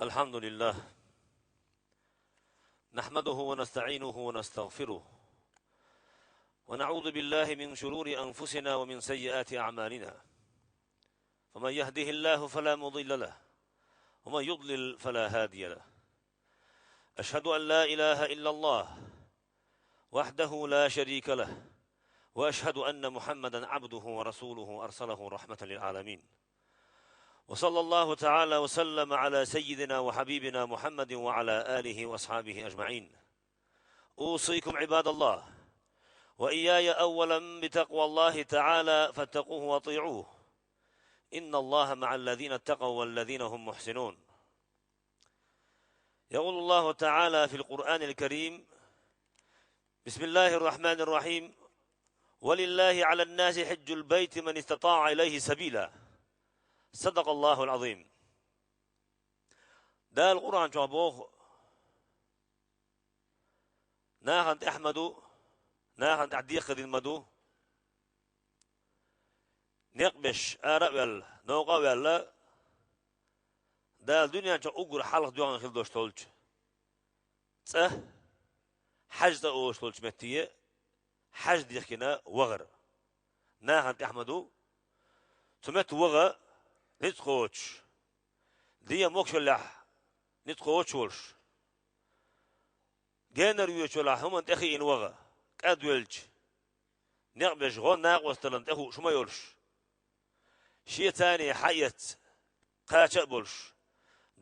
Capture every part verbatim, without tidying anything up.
الحمد لله، نحمده ونستعينه ونستغفره، ونعوذ بالله من شرور أنفسنا ومن سيئات أعمالنا، فمن يهده الله فلا مضل له، ومن يضلل فلا هادي له. أشهد أن لا إله إلا الله وحده لا شريك له، وأشهد أن محمدا عبده ورسوله أرسله رحمة للعالمين. وصلى الله تعالى وسلم على سيدنا وحبيبنا محمد وعلى آله وأصحابه أجمعين. أوصيكم عباد الله وإياي أولا بتقوى الله تعالى فاتقوه وأطيعوه. إن الله مع الذين اتقوا والذين هم محسنون. يقول الله تعالى في القرآن الكريم: بسم الله الرحمن الرحيم: ولله على الناس حج البيت من استطاع إليه سبيلا. صدق الله العظيم. Дала Къуръан чохь боху: нахана тӀехь ма ду, нахана тӀехь декхар дина ма ду, некъ беш, ара а ваьлла, новкъа а ваьлла, Дала дуьнен чохь уггар хьалха доьгӀна хила долуш долчу цӀа, хьаьж цӀа олуш долчу метте, хьаьж дихкина вахар. Нахана тӀехь ма ду. Цу метта ваха ницкъ кхочуш, ден могушаллехь ницкъ кхочуш волуш, генара воьдучу хӀуманна тӀе хиъна ваха, кӀадвелча, некъ беш гӀо, накъосталлина тӀехууш хӀума йолуш, шен царний хьаэцна, кхача а болуш,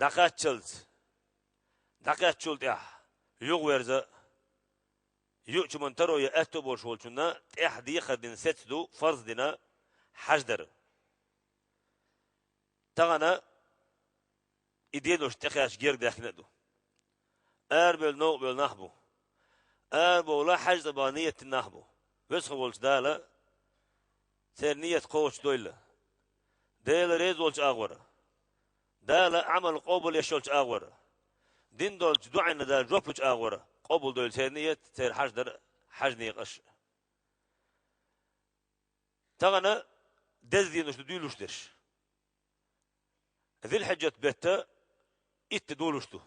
дӀакхаччалц, дӀакхаьччул тӀаьхьа юхаверза а, юучу хӀуманна таро ян аьтто болуш волчунна тӀехь декхар дина сецца ду, фарз дина хьаьж дар. Тахана и денош тӀекхаьчча герга даьхкина а ду. Арабевлла, новкъа бевлла нах бу. Арабовла, хьаьж цӀа бан ният дина нах бу. Веза волчу Дала церан ният кхочушдойла. Дела реза волчу агӀора, Дала Ӏамал къобалъеш йолчу агӀора, дина долчу дуӀанна Дала жоп лучу агӀора къобалдойла церан ният, церан хьаьж дар, хьаьж некъаш. Тахана деза денош ду дуьйлуш дерш. Зулхьиджат бетта итт де долуш ду.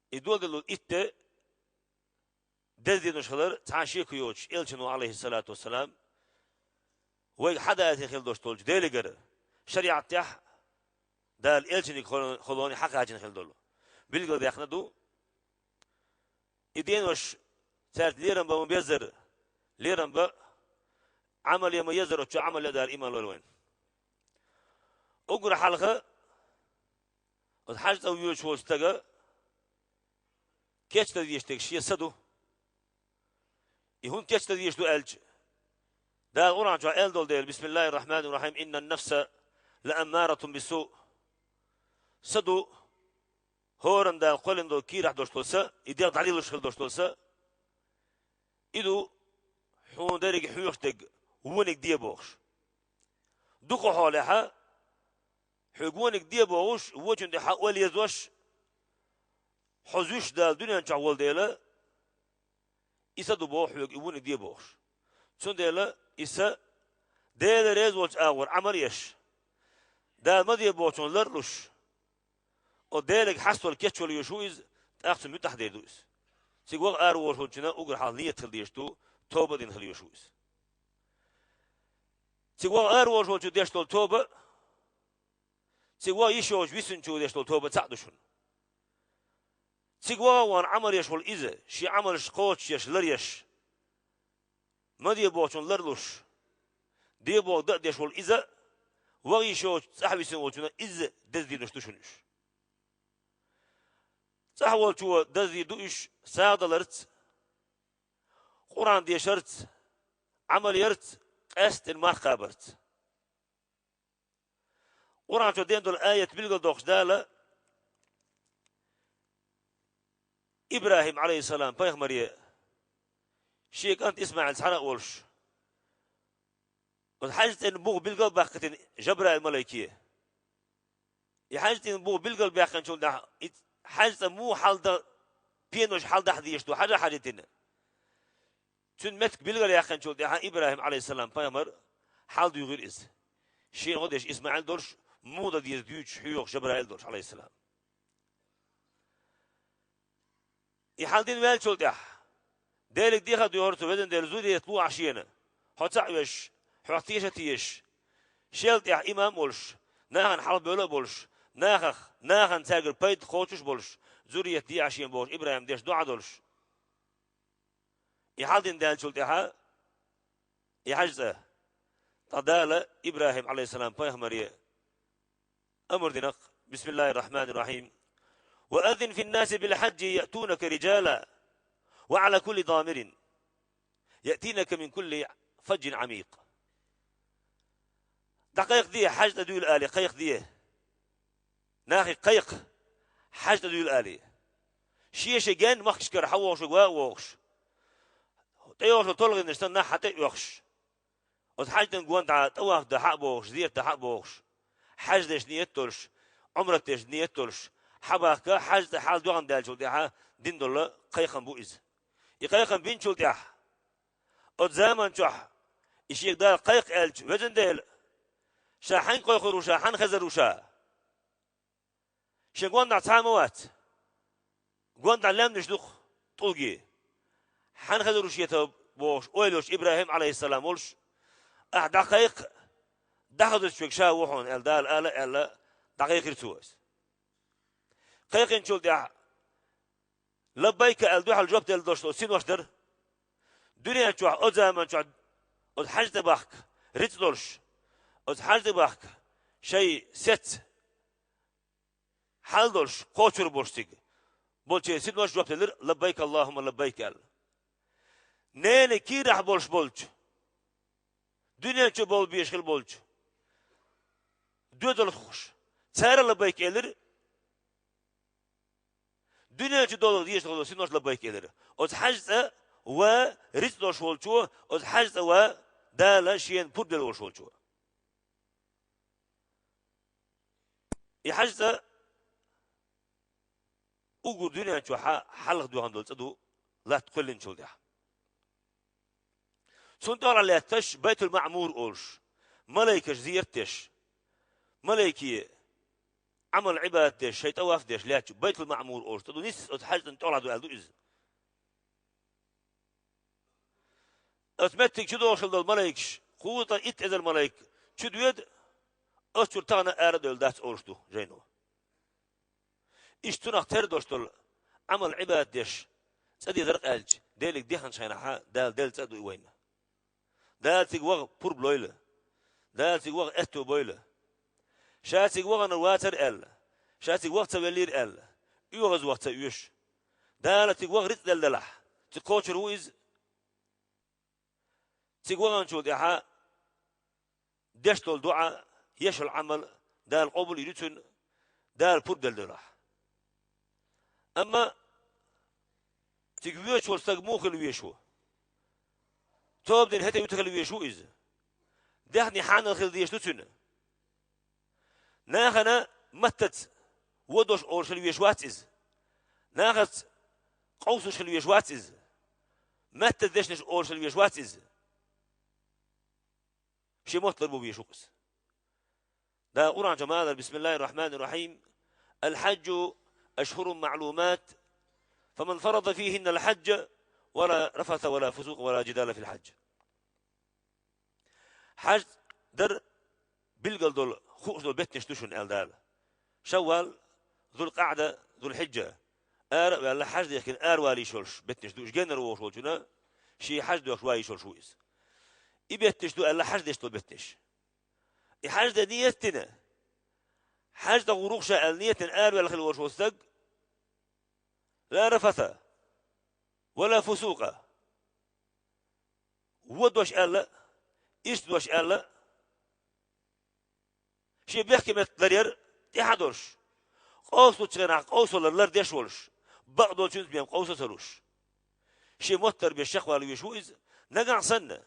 И доладелла итт де деза денош хилар цхьа а шеко йоцуш, Элчано, алейхиссалату вассалам, вайга хьадаийтина хила долуш долчу Делигара, шариӀатехь Дала Элчаниг холо-, холоне хьакхачийна хила долу. Билгалдаьккхина ду, и денош цаьрца лерам бан ма беззара, лерам бан, Ӏамал ян ма еззара, оцу чу Ӏамал ян Дала иман лойла вайна. Уггар хьалха, оцу хьаьж цӀа воьдуш волчу стага кечдан везаш дерг шен са ду. И хӀунда кечдан везаш ду аьлча, Дала Къуръан чохь аьлла долу дела: «Бисмиллахир-рахманир-рахим, иннан нафса лааммаратун биссу». Са ду, хӀоранна Дала кхоьллина долу кийрахь долуш долу са, и дегӀ дӀалелуш хила долуш долу са, и ду хьуна дерриг хьоьхуш дерг, вониг де бохуш. Дукха хьолехьа, хьоьга вониг де бохуш, вочун тӀе хьан ойла езош, хьо зуьйш Дала дуьнен чохь волу дела, и са ду боху хьоьга, и вониг де бохуш. Цундела и са Дела реза волчу агӀор Ӏамал еш, Дала ма де бохучунна лар а луш, оцу Делага хьастор кечвала везаш ву иза, тӀаккха цу муьтӀахь дер ду иза. Цига ваха ара волуш волчунна уггар хьалха нийят хила дезаш ду, тоба а дина хила везаш ву иза. Цига ваха ара волуш волчу деш долу тоба, цига ваха йиш йолчу висинчо деш долу тоба цхьаъ ду шуна. Цига ваха а вахана Ӏамал еш волу иза, шен Ӏамалш кхочушъеш, лар еш, ма де бохучунна лар а луш, де боху дан а деш волу иза, ваха йиш йоцучу цӀахь висина волчунна изза деза денош ду шуна уьш. ЦӀахь волчо деза дийр ду уьш сагӀадаларца, Къуръан дешарца, Ӏамал ярца, къаьсттина марха кхабарца. Къуръан чу деана долу аят билгалдоккхуш Дала ИбрахӀим, алейхиссалам, пайхамаре шен кӀант ИсмаӀил цхьаьна а волуш, оцу хьаьж цӀенна бух билгал а баккхийтина Жабраил малайке. И хьаьж цӀенна бух билгал баьккхинчул тӀаьхьа, и хьаьж цӀа муха хьалда-, пенош хьалдахьа дезаш ду хьажа а хьажийтина. Цуьнан меттиг билгал яьккхинчул тӀаьхьа ИбрахӀим, алейхиссалам, пайхамар хьалдуьйгӀира иза. Шена гӀо деш ИсмаӀил долуш, муха дан деза дуьйцуш хьоьху Жабраил долуш, Ӏалайхиссалам. И хьал дина ваьллачул тӀаьхьа, Деле дехар дуьхьара цу везан Дела зуррият лохьа шена, хьо цхьаъ веш, хьох теша а тешаш, шел тӀехь имам а волуш, нахана хьалхабевлла а болуш, нахах, нахана цаьргара пайда кхочуш а болуш, зуррият дехьа шена бохуш ИбрахӀима деш доӀа долуш. И хьал дина даьллачул тӀаьхьа, и хьаьжцӀа, ткъа Дала ИбрахӀим, Ӏалайхиссалам, пайхамаре амр дина-кх: بسم الله الرحمن الرحيم. وأذن في الناس بالحج يأتونك رجالا وعلى كل ضامر يأتينك من كل فج عميق. ДӀакхайкхаде, хьаьж тӀе дуьйла алий, кхайкхаде. Нахе кхайкха, хьаьж тӀе дуьйла алий. Шен-шен генна махкашкара хьан вохуш верг ва а вохуш, тӀейогӀуш йолу толгӀенаш санна нах хьан тӀе а оьхуш. Оцу хьаьждан гонна тӀе тӀаваф дан хьа а бохуш, зерат дан хьа а бохуш, хьаьж деш ниет долуш, Ӏумрат деш ниет долуш, хьан бахка хьаьж тӀе хьал доьгӀна даьллачул тӀаьхьа дина долу кхайкхам бу иза. И кхайкхам бинчул тӀаьхьа, оцу заман чохь и шега Дала кхайкха аьлча, везан Дела, ша хьаьнга кхойкхур ву ша, хьанна хезар ву ша? Шен гондахь цхьа а ма вац. Гондахь лаьмнаш ду-кх тӀулге. Хьанна хезар ву шен тов бохуш ойла йолуш ИбрахӀим, Ӏалайхиссалам, волуш, ахь дӀакхайкха, дӀахазарчу верг ша ву хьуна аьлла, Дала ала а аьлла, дӀакхайкхира цо иза. Кхайкхинчул тӀаьхьа, «Лаббайка» аьлла, дуьхьал жоп делла долуш долу синош дара. Дуьнен чохь, оцу заман чохь, оцу хьаьж тӀе бахка рицкъ долуш, оцу хьаьж тӀе бахка шайн сецца хьал долуш, кхочур болуш цига болчеран синош жоп делира: «Лаббайка Аллахумма лаббайка», – аьлла. Ненан кийрахь болуш болчу, дуьнен чу болу беш хила болчу доьзалхоша, цара «лаббайка» элира. Дуьнен чу долу дезаш долу синош «лаббайка» элира. Оцу хьаьж цӀа ва рицкъ долуш волчо, оцу хьаьж цӀа ва Дала шена пурба делла волуш волчо. И хьаьж цӀа уггар дуьнен чохь хьалха доьгӀна долу цӀа ду, латта кхоьллинчул тӀаьхьа. Цунна тӀехула лаьтташ Байтул-Маъмур олуш, малайкаш зерат деш, малайке Ӏамал-Ӏибадат деш, шайн тӀаваф деш лаьтташ Байтул-Маъмур олуш цӀа ду, нийсса оцу хьаьж цӀанна тӀехула ду аьлла ду иза. Оцу меттиг чу догӀуш долу малайкаш, кхузткъа итт эзар малайк чу доьду, оцу чуьра тахана ара а девлла дац олуш ду жайно. Иштта цунах тера долуш долу Ӏамал-Ӏибадат деш, цӀа дезар къаьлча, Деле дехначу хенахь Дала делла цӀа а ду и вайна. Дала цига ваха пурба лойла. Дала цига ваха аьтто бойла. Ша цига ваханар вацара аьлла, ша цига ваха ца веллера аьлла, оьгӀаз ваха ца оьшу. Дала цига ваха рицкъ делла делахь, цига кхочур ву иза. Цига ваханчул тӀаьхьа деш долу доӀа, еш йолу Ӏамал Дала къобал йийр ю цуьнан, Дала пурба делла делахь. Амма цига воьдуш волу стаг муха хила везаш ву? Тоба дина хӀетте вуьту хила везаш ву иза? Даьхни хьанал хила дезаш ду цуьнан? Нахана маттаца вон дош олуш хила везаш вац иза. Нахаца къовсалуш хила везаш вац иза. Маттаца дешнаш олуш хила везаш вац иза. Шен мотт лар бу везаш ву-кх иза. Дала Къуръан чу ма аллара: بسم الله الرحمن الرحيم. الحج أشهر معلومات، فمن فرض فيهن الحج فلا رفث ولا فسوق ولا جدال في الحج. Хьаьж дар билггал долу, хууш долу беттанаш ду шуна, аьлла Дала. Шаввал, Зулкъаъда, Зулхьиджа. Ара а ваьлла, хьаьж дехкина аравала йиш йолуш беттанаш ду. Уьш геннара вогӀуш волчунна шен хьаьж доьхуш вала йиш йолуш ву иза. И беттанаш ду аьлла хьаьж деш долу беттанаш. И хьаьж де ниет дина, хьаьж дӀагӀур ву-кх ша аьлла ниет дина араваьлла хила волуш волу стаг, لا رفث ولا فسوق. Вон дош аьлла, ирча дош аьлла, шен бехке метта ларъяр тӀаьхьа долуш, къовсалучу хенахь къовсалар лардеш волуш, бакъдолчуьнца бен къовса а ца луш, шен мотт ларбеш чекхвала везаш ву иза. Нагахь санна,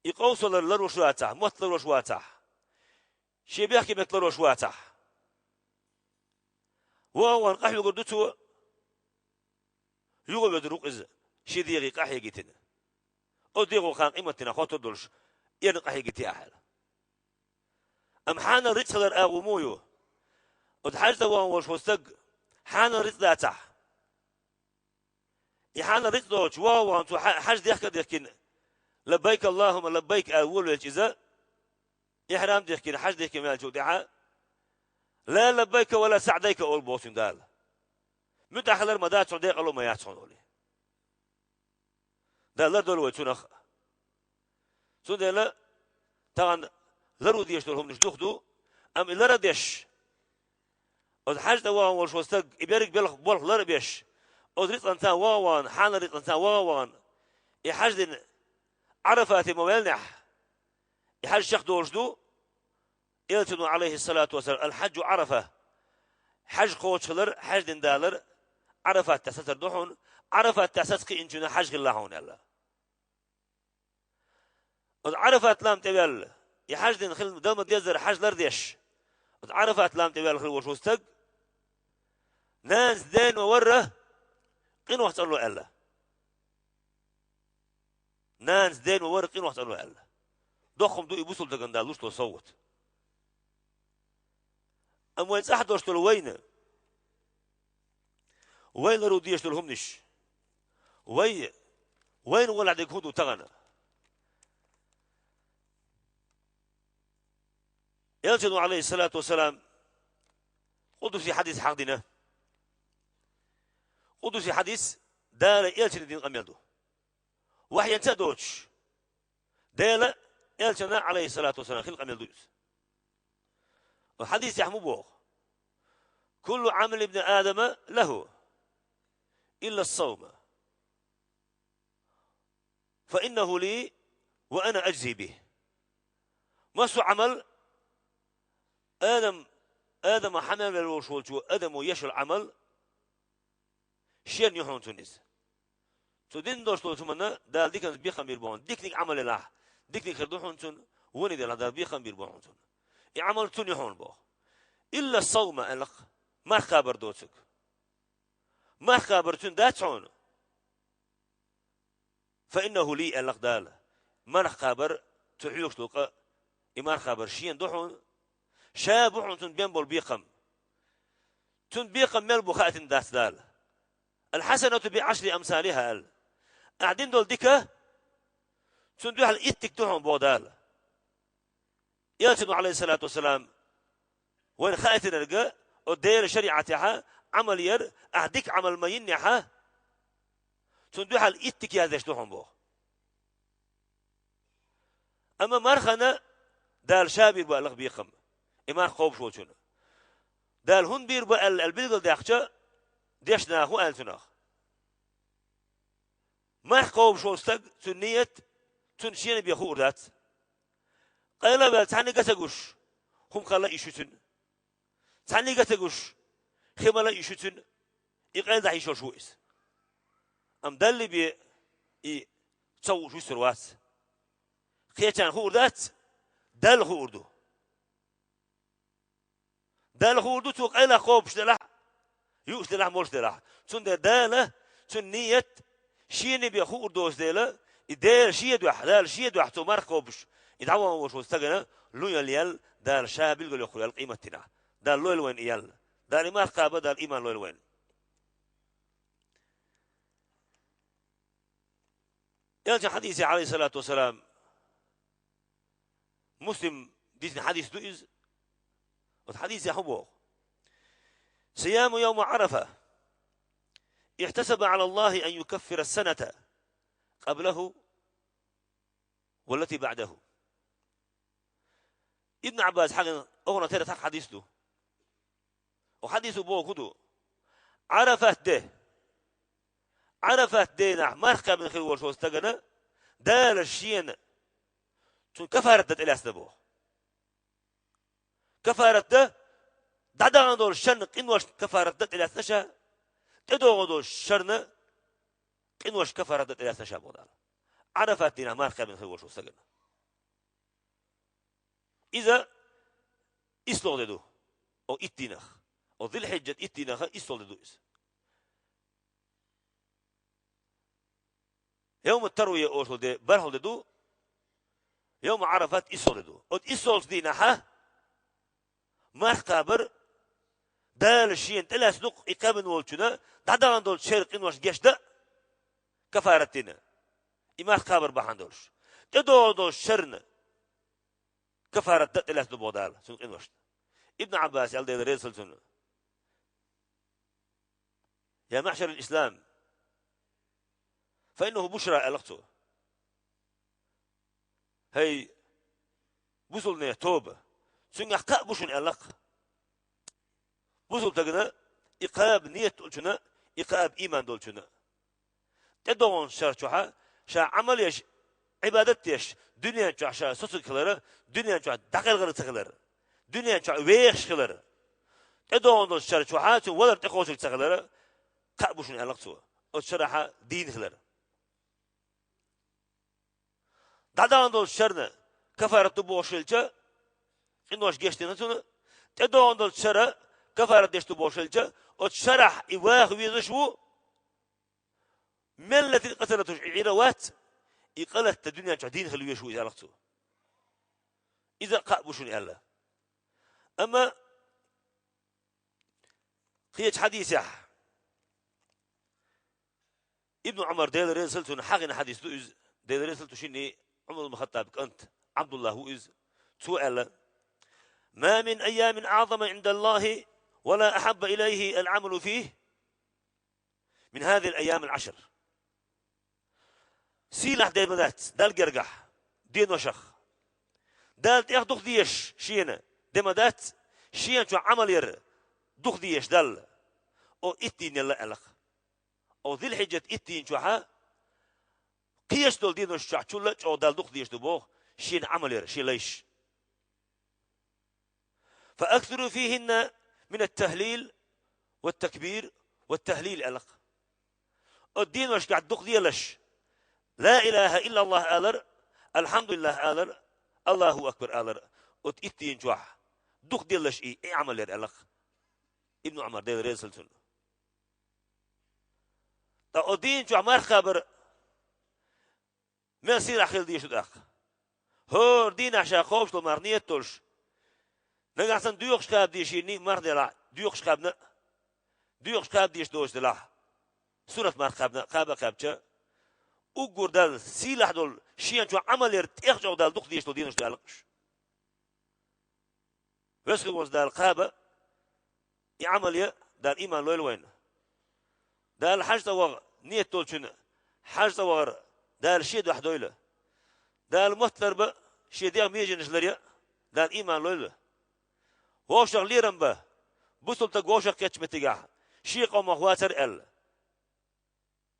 и къовсалар ларъеш вацахь, мотт ларъеш вацахь, шен бехке метта ларъеш вацахь, вахана къахьоьгур ду цо, юха а везар ву-кх иза, шен дегӀе къахьегийтина. Оцу дегӀо кхана къематдийнахь хоттур долуш, эрна къахьегийти ахьа аьлла. Амма хьанал рицкъ хилар агӀо муха ю? Оцу хьаьж тӀе вахана волуш волу стаг хьанал рицкъ дацахь, и хьанал рицкъ доцуш ваха-вахана цо хьа-, хьаьж дехка а дехкина, «Лаббайк Аллахумма лаббайк» аьлла волавелча иза, ихьрам дихкина, хьаьж дихкина ваьллачул тӀаьхьа, «Ла лаббайка ва ла саӀдайка» олу боху цуьнга Дала. «МуьтӀахь хилар ма дац хьуна, декъало а ма яц хьуна» олий. Дала лардойла вай цунах. Цундела тахана ларъян дезаш долу хӀуманаш дукха ду, амма и лар а деш, оцу хьаьж тӀе вахана волуш волу стаг, и берриг белх-, болх лар а беш, оцу рицкъанца ваха-вахана, хьанал рицкъанца ваха-вахана, и хьаьж дина Ӏарафате ма ваьллинехь, и хьаьж чекхдолуш ду, Элчано, Ӏалайхиссалату вассалам: «Ал-хьаджу Ӏарафа». Хьаьж кхочушхилар, хьаьж дина далар Ӏарафат тӀехь сацар ду хьуна, Ӏарафат тӀехь саца кхиъначунна хьаьж хилла хьуна аьлла. Оцу Ӏарафат лам тӀе ваьлла, и хьаьж дина хила дала ма-деззара хьаьж лар а деш, оцу Ӏарафат лам тӀе ваьлла хир волуш волу стаг, нанас дена ма-варра къинойх цӀанло аьлла. Нанас дена ма-варра къинойх цӀанло аьлла. Доккха хӀума ду и бусалба стагана Дала луш долу совгӀат. Амма вайн цӀахь долуш долу вайна, вай ларъян дезаш долу хӀуманаш, вай, вайна гӀолехь дерг хӀун ду тахана? Элчано, Ӏалайхиссалату вассалам, къудси хьадис хьахдина. Къудси хьадис Дала Элчане дина къамел ду. Вахьйанца а доцуш, Дела Элчанна, Ӏалайхиссалату вассалам, хила къамел ду иза. Хьадисехь муха боху: «Куллу Ӏамали ибни Адама лаху, илла ас-савма, фа иннаху ли ва ана аджзи бихи». Массо а Ӏамал, Адам, Адама хьа мел велла волуш волчу адамо еш йолу Ӏамал, шена ю хьуна цунна иза. Цо дина долуш долчу хӀуманна Дала диканца бекхам бийр бу хьуна. Диканиг Ӏамал елахь, диканиг хир ду хьуна цунна, вониг делахь Дала бекхам бийр бу хьуна цунна. И Ӏамал цунна ю хьуна боху. Илла ас-савма аьлла-кх, марха кхабар доцург. Марха кхабар цуьнан дац хьуна? «Фа иннаху ли», аьлла-кх Дала. Марха кхабар цу хьоьгуш долу къа, и марха кхабар шена ду хьуна. Ша бу хьуна цунна бен болу бекхам. Цунна бекхам мел бу хаийтина дац Дала. «Ал-хьасанату би Ӏашри амсалиха», аьлла. Ахьа дина долу дика, цунна дуьхьал итт дика ду хьуна боху Дала. Элчано, Ӏалайхиссалату вассалам, вайна хаийтинарг, оцу Делан шариӀатехь Ӏамал яр, ахьа дика Ӏамал ма йиннехь, цунна дуьхьал итт дика яздеш ду хьуна боху. Амма мархана Дала ша бийр бу аьлла-кх бекхам, и марха кхобуш волчунна. Дала хӀунда бийр бу аьлла, аьлла билгалдаьккхича, дешна хӀун аьлла цунах? Марха кхобуш волу стаг, цуьнан ният, цунна шена бен хуур дац. Къайла а ваьлла, цхьаьнниг а ца гуш, хӀума хала йиш ю цуьнан. Цхьаьнниг а ца гуш, хи мала йиш ю цуьнан, и къайладахьа йиш йолуш ву иза. Амма Далла бен и ца хууш вуьсур вац. Кхечарна хуур дац, Далла хуур ду. Далла хуур ду цо къайлах кхобуш делахь, юуш делахь, молуш делахь. Цундела Дала цуьнан ният шена бен хуур доцу дела, и Дела шен дуьхьа, Дала шен дуьхьа цо марха кхобуш, и дӀавахана волуш волу стагана лун ял ял, Дала ша билгал йоккхур ял къематдийнахь. Дала лойла вайна и ял. Дала и марха кхаба, Дала иман лойла вайна. Элчан хьадисе, Ӏалайхиссалату вассалам, Муслим дийцина хьадис ду иза. Оцу хьадисехь хӀун боху? «Сияму явма Ӏарафа ихтасаба Ӏала Аллахи ан юкаффира ас-саната къаблаху валлати баӀдаху». Ибн Ӏаббас хьагина, охӀна тера тхьа хьадис ду. Оцу хьадисо боху хӀун ду? Ӏарафат де. Ӏарафат дийнахь марха кхаьбна хир волуш волу стагана Дала шена цунна кафарат дан тӀелаьцна боху. Кафарат дан, дӀадахана долу шарна къиношна кафарат дан тӀелаьцна ша, тӀедогӀу долу шарна къиношна кафарат дан тӀелаьцна ша боху Дала. Ӏарафат дийнахь марха кхаьбна хир волуш волу стагана. Иза исслогӀа де ду. О итт дийнах. О Зулхьиджат итт дийнах исслогӀа де ду иза. Йовмут-Тарвия олуш де, бархӀалгӀа де ду. Йовму Ӏарафат исслогӀа де ду. Оцу исслогӀачу дийнахьа марха кхабар Дала шена тӀелаьцна ду-кх и кхаьбна волчунна дӀадахана долчу шеран къиношна гечдан а, кафарат дина. И марха кхабар бахьана долуш. ТӀедогӀу долчу шерна кафарат дан а тӀелаьцна ду боху Дала цуьнан къиношна. Ибн Ӏаббаса аьлла, Дела реза хуьлда цунна: «Я маъшарал ислам, фа иннаху бушра», аьлла-кх цо. «ХӀай, бусулба нехан тоба, цуьнгахь кхаъ бу шуна», аьлла-кх. Бусулба стагана и кхаба ниет долчунна, и кхаба ийман долчунна. ТӀедогӀучу шарахь чохь ша Ӏамал еш, Ӏибадат деш, дуьнен чохь ша соцург хилар, дуьнен чохь дӀакъелхарг ца хилар, дуьнен чохь вехаш хилар. ТӀедогӀун долчу шарахь чохь цуьнан валар тӀекхочург ца хилар, кхаъ бу шуна, аьлла-кх цо, оцу шарахь дийна хилар. ДӀадахана долчу шерна кафарат ду бохуш хилча, къинош гечдина цунна, тӀедогӀун долчу шерна кафарат деш ду бохуш хилча, оцу шарахь и ваха везаш ву, меллатин къа ца латуш и Ӏийр а вац, и къа латта дуьнен чохь дийна хила везаш ву иза, аьлла-кх цо. Иза а кхаъ бу шуна аьлла. Амма кхечу хьадисехь Ибн Ӏумар, Дела реза хуьлда цунна, хьахийна хьадис ду иза, Дела реза хуьлда цунна, шинний Ӏумар ибн Хаттабан кӀант Ӏабдуллах ву иза. Цо аьлла: «Ма мин айямин аӀзама Ӏиндаллахи ва ла ахьабба илайхи ал-Ӏамалу фихи мин хазихил айямил Ӏашр». Сийлахь де ма дац Далла гергахь деношах, Дала тӀех дукха дезаш шена де ма дац, шена чохь Ӏамал яр дукха дезаш Далла, оцу итт дийнал а, аьлла-кх. Оцу Зулхьиджат итт дийна чохь кхечу долу денош чохь чул а чӀогӀа Далла дукха дезаш ду боху шена Ӏамал яр, шен лайш. «Фа аксиру фихинна мин ат-тахлил ва ат-такбир ва ат-тахлил», аьлла-кх. Оцу деношкахь дукха делаш, «Ла илаха иллаллах» алар, «Алхьамдулиллах» алар, «Аллаху акбар» алар, оцу итт дийна чохь дукха делаш и, и Ӏамал яр, аьлла-кх Ибн Ӏумар, Дела реза хуьлда цунна. Ткъа оцу дийна чохь марха кхабар мел сийлахь хила дезаш ду тӀаккха? ХӀора дийнахь ша кхобуш долу марха ниет долуш, нагахь санна доькъуш кхаба дезаш йина марха делахь, доькъуш кхаьбна а, доькъуш кхаба дезаш доцуш делахь, суннат марха кхаьбна а, кхаба а кхаьбча, уггар Далла сийлахь долу, шена чохь Ӏамал яр тӀех чӀогӀа Далла дукха дезаш долу денош ду, аьлла-кх уьш. Веза хилла волчу Дала кхаба и Ӏамал ян, Дала ийман лойла вайна. Дала хьажа цӀа ваха ниет долчун хьажа цӀа вахар Дала шен дуьхьа дойла. Дала мотт ларбан, шен дегӀан меженаш ларъян Дала ийман лойла. Вовшах лерам бан, бусулба стаг вовшах кхеттачу меттигехь, шен къомах вацара аьлла.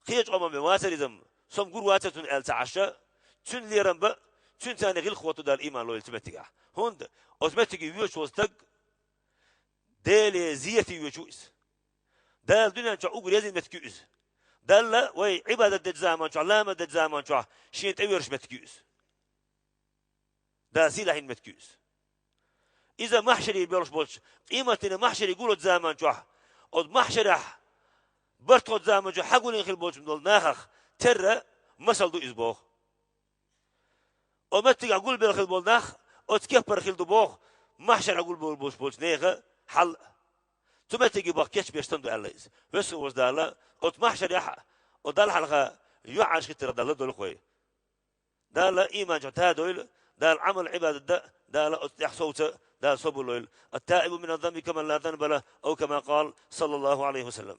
Кхечу къомах бен вацара иза-м, со-м гур вацара цунна аьлла ца Ӏаш, цуьнан лерам бан, цуьнца царна гӀиллакх хӀотту Дала ийман лойла цу меттигехь. ХӀунда оцу меттиге воьдуш волу стаг Деле зерате воьдуш ву иза. Дала дуьнен чохь уггар езна меттиг ю иза. Далла вай Ӏибадат дечу заман чохь, ламаз дечу заман чохь шена тӀевоьрзуш меттиг ю иза. Дала сийлахь йина меттиг ю иза. Иза махьшаре болуш болчу, къематдийнан махьшаре гулочу заман чохь, оцу махьшарехь барт хоцу заман чохь хьагулдина хила болчу долу нахах терра масал ду иза боху. Оцу меттигехь гулбелла хила болу нах оцу кеппара хила ду боху, махьшарехь гулбелла болуш болчу нехан хьал а. Цу меттиге баха кечбеш санна ду аьлла иза. Веза волчу Дала оцу махьшарехь а, оцу Далла хьалха юьхьӀаьржа хӀиттарх Дала ладойла вай. Дала ийман чохь тадойла, Дала Ӏамал, Ӏибадат дан, Дала оцу тӀехь совца, Дала собар лойла. «Ат-таибу мина з-занби каман ла занба лаху», ав кама къала, саллаллаху Ӏалайхи ва саллам.